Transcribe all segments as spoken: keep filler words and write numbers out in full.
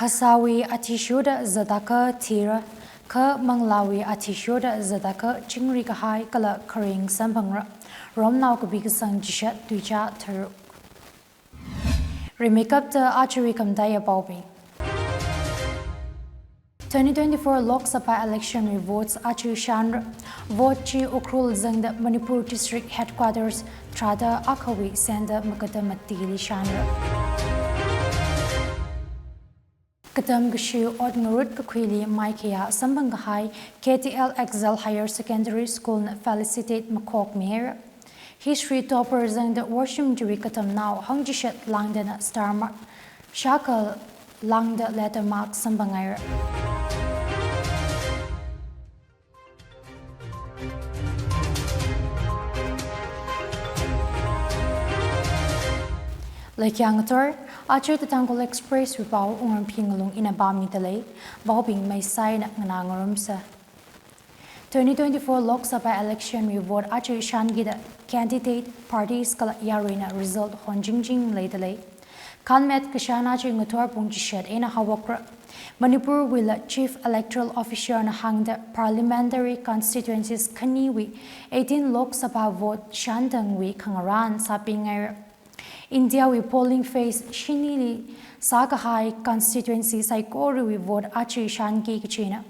Phasāwui athishurda zatakha thira, kha manglāwui athishurda zatakha chingri kahai kala kharing samphangra. Romnao kapi kasang chishat tuicha tharuk. Rimeikapta ajawui khamataiya paobing. Twenty twenty-four Lok Sabha election wui votes aja shanra. Vote chi Ukhrul zangda Manipur District Headquarters tharāda akhawui center makada matili shanra. Katam kashi ot ngarut kakhuili maikhayā samphang kahai K T L Excel Higher Secondary School na felicitate makhokmira. History topper zangda worshim chiwui katamnao hangchishat langdana star mark, shakal langda letter mark samphangaira. Laikyang ator, aja The Tangkhul Express wui pao Wungrangphi Ngalung ina pāmida lei, paobing maisaina nganā ngarumsa. Twenty twenty-four Lok Sabha election wui vote aja shankida candidate, parties kala yaruina result honjingjing leida lei. Khanmet kashan aja ngathor pung chishat eina haowokra. Manipur wuila Chief Electoral Officer na hāngda parliamentary constituencies khaniwui eighteen Lok Sabha vote shantangwui khangarān sāpingaira. India wui polling phase shinili sākahai constituency saikorawui vote aja shanki kachina.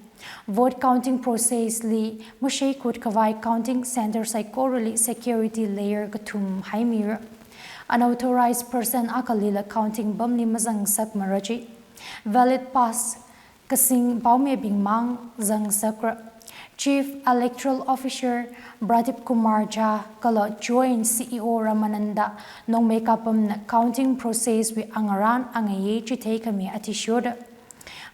Vote counting process li masheikut khavai counting center saikorali security layer kathum haimira. Unauthorized person akhalila counting pamli mazangsakmara chi. Valid pass kasing paomibing mang zangsakra. Chief Electoral Officer Pradip Kumar Jha kala Joint C E O Ramananda Nongmeikapamna counting process wui angarān angayei chitheikhami athishurda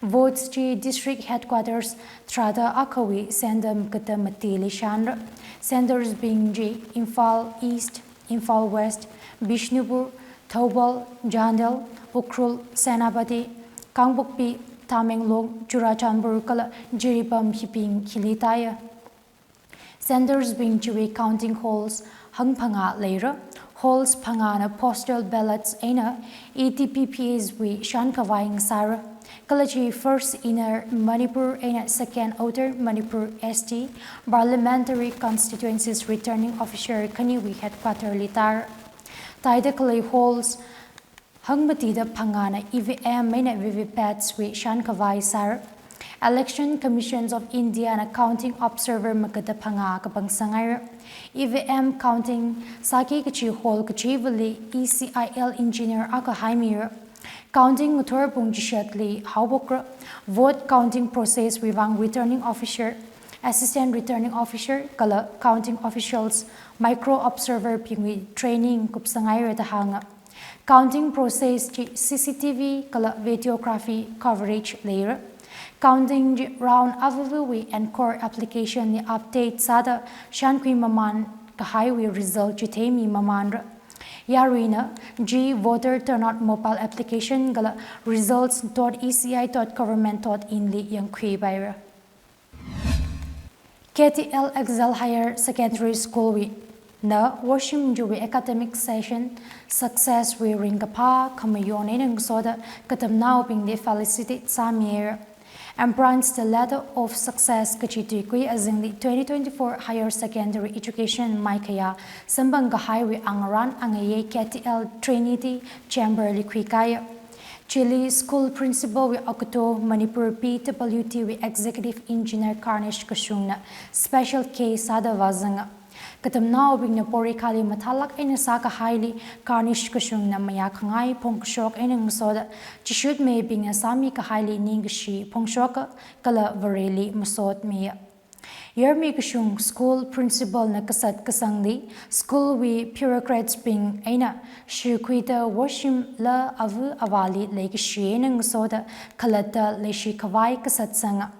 votes chi district headquarters tharāda akhawui center makada matili shanra. Centers bing chi Imphal East, Imphal West, Bishnupur, Thoubal, Chandel, Ukhrul, Senapati, Kangpokpi, Tamenglong, Churachandpur kala Jiribam hibing hili tāya. Centers bing chiwui counting halls hangphangā leira. Halls phangāna postal ballots eina E T P P S wui shankhavai ngasāra. Kala chi first Inner Manipur eina second Outer Manipur S T parliamentary constituencies returning officer khaniwui headquarter li tāra. Tāida khalei halls hangmatida phangāna E V M eina V V P A Ts wui shankhavai sāra. Election Commissions of India na counting observer makada phangā kapangsangaira. E V M counting sāki kachi hall kachivali E C I L engineer akha haimira. Counting ngathor pung chishatli haowokra. Vote counting process wui vang returning officer, assistant returning officer kala counting officials, micro observer bingwui training kupsangaira da hānga. Counting process chi C C T V kala videography coverage leira. Counting chi round avāvawui Ncor application li update sāda shankhui mamān kahaiwui result chitheimi mamānra. Yaruina G Voter Turnout mobile application kala results dot E C I dot government dot in li yangkhui paira. K T L Excel Higher Secondary School wuina worshim chiwui academic session success wui ringkaphā khamayon eina ngasoda katamnaobingli felicitate sāmira. Embrace the ladder of success kachi tuikui azingli twenty twenty-four Higher Secondary Education maikhayā samphang kahaiwui angarān angayei K T L Trinity Chamber li khuikāya. Chili school principal wui ākatā Manipur P W D wui executive engineer Carnish Kashungna special guest sāda vāzanga. Katamnaobingna porikhali mathālāk eina sākahaili Carnish Kashungna mayākhangai phongkashok eina ngasoda chishutmeibingna sāmi kahaili ningkashi phongshoka kala Vareli masotmiya. Yarmi kashung school principal na kasat kasangli school wui bureaucrats bing eina shikhuida worshimla ava avāli leikashi eina ngasoda khalatta leishi khavai kasatsanga.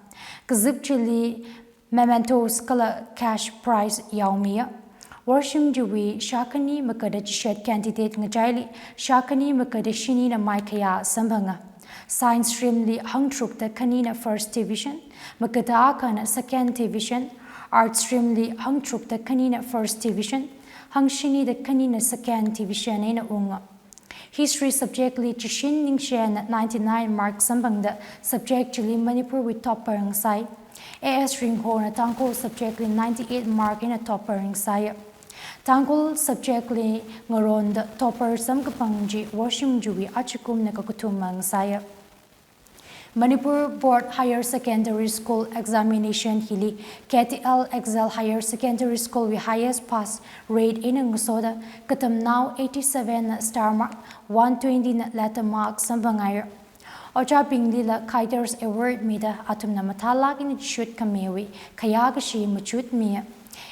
Kazip chili mementos kala cash prize yaomiya. Worshim chiwui shākhani makada chishat candidate ngachaili shākhani makada shinina maikhayā samphanga. Science stream li hangtharukda khanina first division, makada akhana second division, Arts stream li hangtharukda khanina first division, hangshinida khanina second division eina unga. History subject li Chishin Ningshen ninety-nine mark samphangda subject chili Manipur wui topper ngasai. A S Ringhona Tangkhul subject li ninety-eight mark eina topper ngasai. Tangkhul subject li ngaronda topper samkaphang chi Worshim Juwi achikumna kakathuma ngasai. Manipur Board Higher Secondary School Examination hili K T L Excel Higher Secondary School wui highest pass rate eina ngasoda katamnao eighty-seven na star mark one twenty na letter mark samphanghaira. Ojābinglila Kaitors Award mida athumna mathālāk eina chishut khamewui khayākashi machut mi.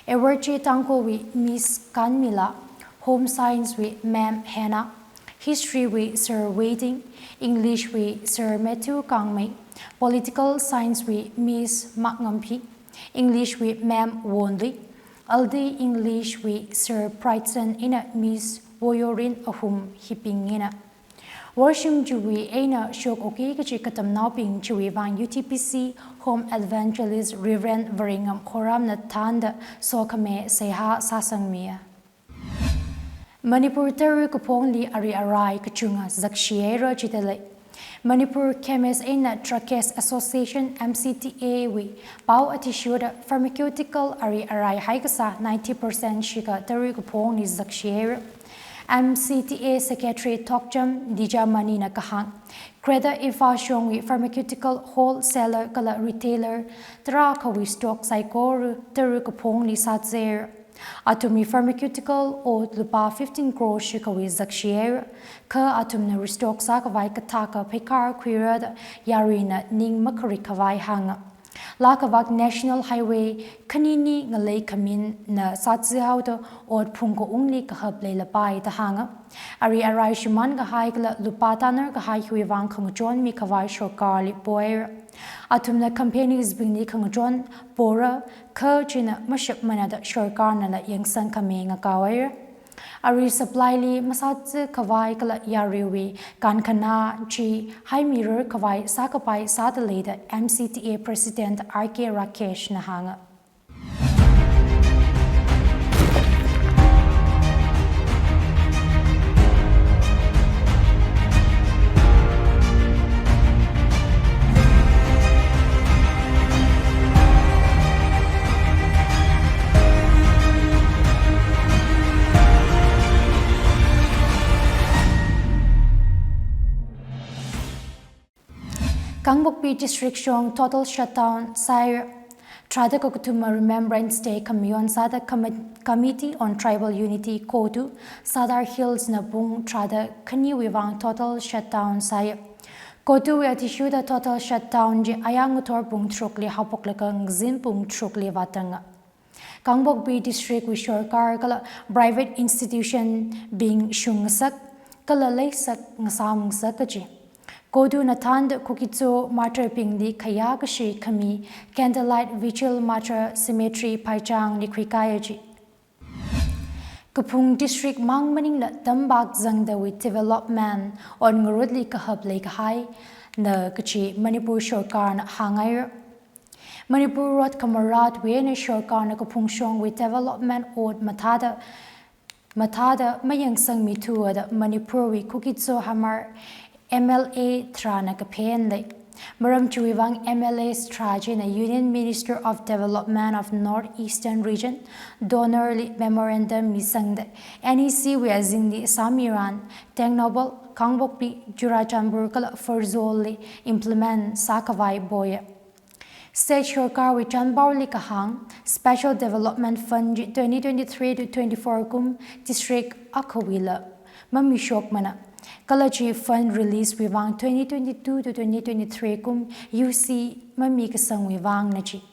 Award chi Tangkhulwui Miss Kanmila, Home Science wui Ma'am Hannah, History wui Sir Waiting, English wui Sir Matthew Kangmei, Political Science wui Miss Makngamphi, English wui Ma'am Wonlui, L D English wui Sir Brightson eina Miss Woyorin ahum hibingna. Worshim Juwi eina shok oki kachi katamnaobing chiwui vang U T B C Home Evangelist Reverend Varingam Khoramna thānda sokhami seihā sāsangmi. Manipur tara kaphongli ari arai kachunga zakshi haira chidalei. Manipur Chemist eina Druggist Association, M C T A wui pao athishurda pharmaceutical ari arai haikasā ninety percent shikha tara kaphongli zakshi haira. M C T A Secretary Thokcham Dijamani na kahāng, Greater Imphal shongwui pharmaceutical wholesaler kala retailer tarākhawui stock saikora tara kaphongli sāzera. Athumwui pharmaceutical ot lupā fifteen crore shikhawui zakshi haira, kha athumna restock sākhavai kathaka pheikar khuira da yaruina ning makharik khavai hānga. Lākhavak National Highway khanini ngalei khaminna sāzi haoda ot phungkaungli kahap leilapai da hānga. Ari arai shimān kahai kala lupā tānar kahai hiwui vang khangachon mikhavai sorkarli poira. Athumna companies bingli khangachon pora, kha china mashapmana da sorkarnala yangsang khami ngakaoira. Ari supply li masāzi khavai kala yaruiwui kankhana chi haimirar khavai sākapai sādalei da M C T A President R K Rakesh na hānga. Kangpokpi District shong total shutdown sāi. Tharāda kakathuma Remembrance Day khamayon sāda Commi-, Committee on Tribal Unity, COTU, Sadar Hills na pung tharāda khaniwui vang total shutdown sāi. COTU wui athishurda total shutdown chi ayang ngathor pung tharukli haophoklaga ngazin pung tharukli vātanga. Kangpokpi District wui sorkar kala private institution bing shungngasak kala leisak ngasāmngasak kaji. COTU na thānda Kuki-Zo martyr bingli khayākashi khami candlelight vigil martyr cemetery phaichangli khuikaiya ji. Kaphung District mang maningla tampak zangdawui development ot ngarutli kahap leikahai na kaji Manipur sorkarna hāngaira. Manipur rot khamaratwui eina sorkarna kaphung shongwui development ot mathāda, mathāda mayangsangmi thuwa da Manipurwui Kuki-Zo Hmar M L A tharāna kaphen lei. Maram chiwui vang M L A tharā china Union Minister of Development of North Eastern Region, DoNER li memorandum misangda N E C wui azingli sāmiran Tengnoupal, Kangpokpi, Churachandpur kala Pherzawl li implement sākhavai poya. State sorkarwui chanpaoli kahāng, Special Development Fund chi twenty twenty-three to twenty-four kum district akhawuila mamishokmana. Kala chi fund release wui vang twenty twenty-two to twenty twenty-three kum U C mamikasangwui vangna ji.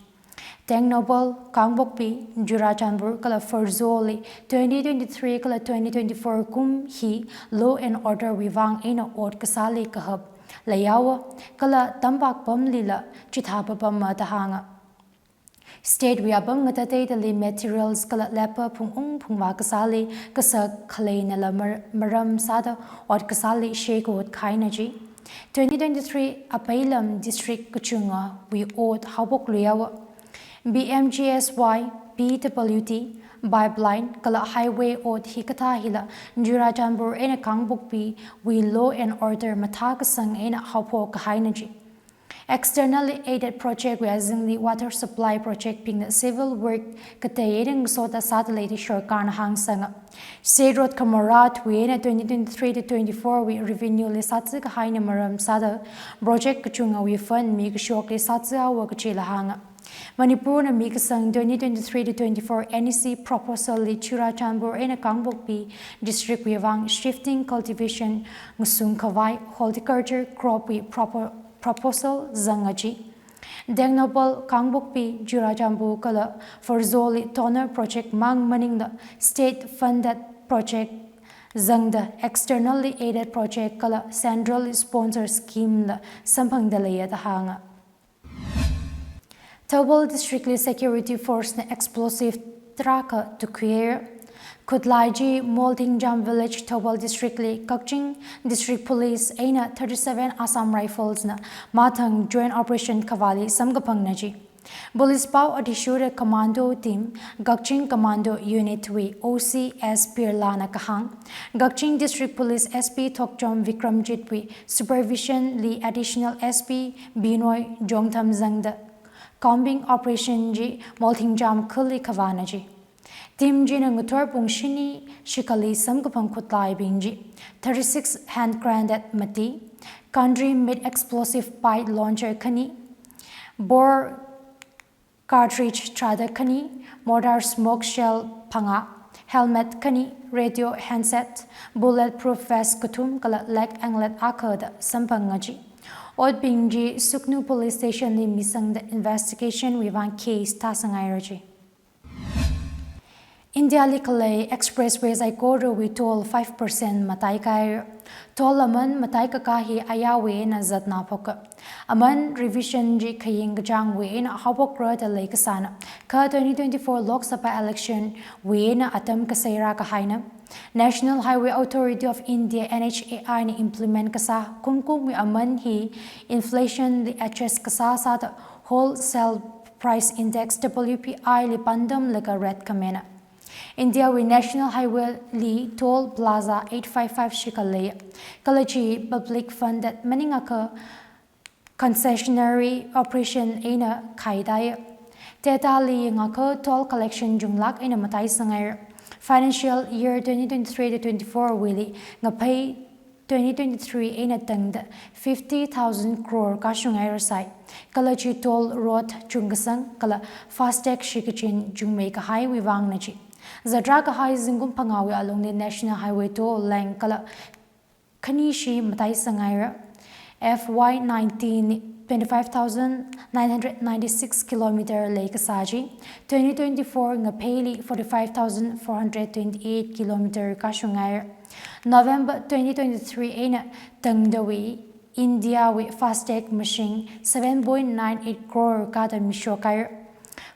Tengnoupal, Kangpokpi, Churachandpur kala Pherzawl li twenty twenty-three kala twenty twenty-four kum hi law and order wui vang eina ot kasāli kahap leihaowa, kala tampak pamlila chithā papama da hānga. State wui apam ngatateidali materials kala labour phungung phungvā kasāli kasak khaleinala mar-, maram sāda ot kasāli shekot kahaina ji. Twenty twenty-three apeilam district kachungawui ot haophokluihaowa. P M G S Y, P W D, pipeline kala highway ot hikathā hila Churachandpur eina Kangpokpi wui law and order mathākasang eina haophok kahaina ji. Externally aided project wui azingli water supply project bingna civil work katei eina ngasoda sāda lei da sorkarna hāngsanga. State Road Kamarat wui eina twenty twenty-three to twenty-four wui revenue li sātsi kahaina maram sāda project kachungawui fund mi kashokli sātsi haowa kajila hānga. Manipurna mikasang twenty twenty-three to twenty-four N E C proposal li Churachandpur eina Kangpokpi district wui vang shifting cultivation ngasung khavai horticulture crop wui propo-, proposal zanga ji. Tengnoupal, Kangpokpi, Churachandpur kala Pherzawl li toner project mang maningla state funded project zangda externally aided project kala centrally sponsored scheme la samphangda leiya da hānga. Thoubal District li security force na explosive tarākha tukhuiya. Khutlai chi Molthingjam Village, Thoubal District li Kakching District Police eina thirty-seven Assam Rifles na mathang joint operation kavāli samkaphangna ji. Police pao athishurda commando team, Kakching Commando Unit wui O C S Birla na kahāng, Kakching District Police S P Thokchom Vikramjit wui supervision li Additional S P Binoy Jongtham zangda combing operation chi Molthingjam khali kavāna ji. Team china ngathor pung shini shikhali samkaphang khutlaibing chi thirty-six hand grenade mati, country made explosive pipe launcher khani, bore cartridge tharāda khani, mortar smoke shell phangā, helmet khani, radio handset, bulletproof vest kathum kala leg anklet akha da samphanga ji. Otbing chi Sugnu Police Station li misangda investigation wui vang case tāsangaira ji. India li khalei expressway saikorawui toll five percent mataikāi. Toll aman mataikakā hi ayāwui eina zatna phoka. Aman revision chi khaying kachāngwui eina haophokra da leikasāna. Kha twenty twenty-four Lok Sabha election wui eina atam kasei rākahaina. National Highway Authority of India, N H A I na implement kasā kumkumwui aman hi inflation li adjust kasā sāda Wholesale Price Index, W P I li pandamlaga rate khamena. India wui National Highway li toll plaza eight five five shikha leiya. Kala chi public funded maningakha concessionary operation eina khaidaya. Data li yangakha toll collection chunglāk eina mataisangaira. Financial year twenty twenty-three to twenty-four wuili ngaphei twenty twenty-three eina tangda fifty thousand crore kashungaira sai. Kala chi toll road chungkasang kala FASTag shikachin chungmeikahaiwui vangna ji. Zatrākahai zingkum phangāwui alungli National Highway toll length kala khanishi mataisangaira. F Y nineteen, twenty-five thousand nine hundred ninety-six kilometer leikasā chi, twenty twenty-four ngapheili forty-five thousand four hundred twenty-eight kilometer kashungaira. November twenty twenty-three eina tangdawui India wui FASTag mashing seven point nine eight crore kada mishokaira.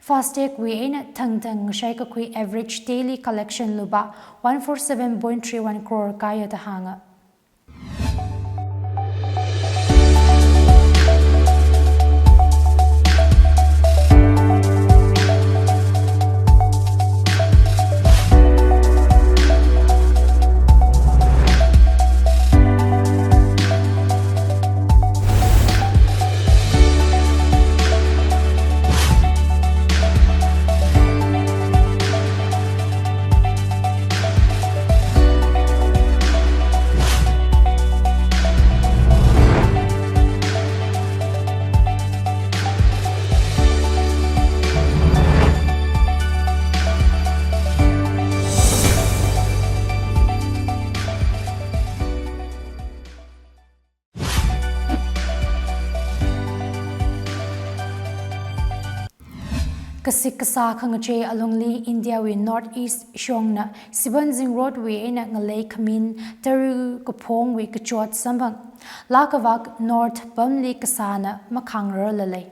FASTag wui eina thangthang ngashai kakhui average daily collection lupā one four seven point three one crore kāya da hānga. Kasik kasā khangachei alungli India wui North East shongna Sibanzing Road wui eina ngalei khamin tara kaphongwui kachot samphang. Laa kavak North pamli kasāna makhāngrarla lei.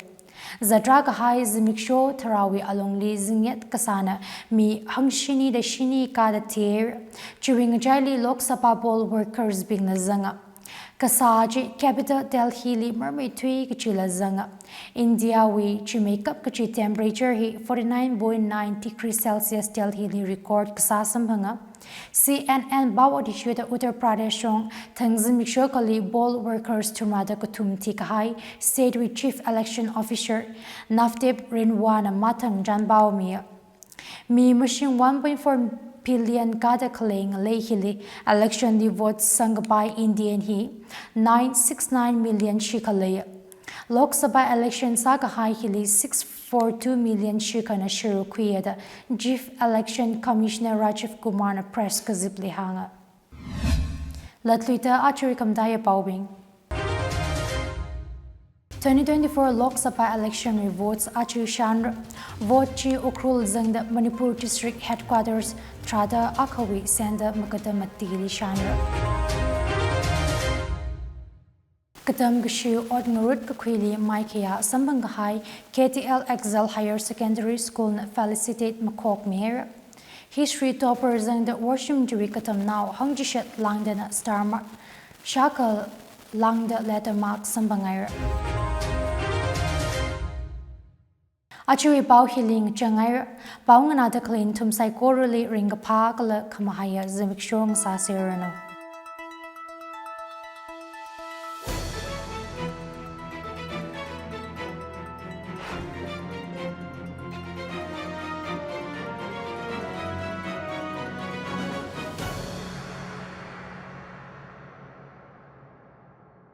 Zatrākahai zimiksho tharāwui alungli zingyat kasāna mi hangshini da shini kada thier. Chiwui ngachaili Lok Sabha poll workers bingna zanga. Kasā chi capital Delhi li marmeithui kachila zanga. India wui chimeikap kachi temperature hi forty-nine point nine degree Celsius Delhi li record kasā samphanga. C N N pao athishurda Uttar Pradesh shong thang zimiksho akhali poll workers thumrada kathum thikahai state wui Chief Election Officer Navdeep Rindhwa na mathang chānpao miya. Mi mashing one point four billion kāda khalei ngalei hili election li vote sangkapai Indian hi nine six nine million shikha leiya. Lok Sabha election sākahai hili six four two million shikhana shirukhuiya da Chief Election Commissioner Rajiv Kumar na press kazipli hānga. Latluida achuri khamataiya paobing. Twenty twenty-four Lok Sabha election wui votes achu shānra. Vote chi Ukhrul zangda Manipur District Headquarters tharāda akhawui center Makadam Matili shānra. Katam kashi ot ngarut kakhuili maikhayā samphang kahai K T L Excel Higher Secondary School na felicitate makhokmira. History topper zangda worshim chiwui katamnao Hangchishat Langda na star mark, Shakal Langda letter mark samphangaira. Achuwui pao hili ngachang ngaira. Pao nganāda khalei nathum saikorali ringkaphā kala khamahaiya zimiksho ngasāseranu.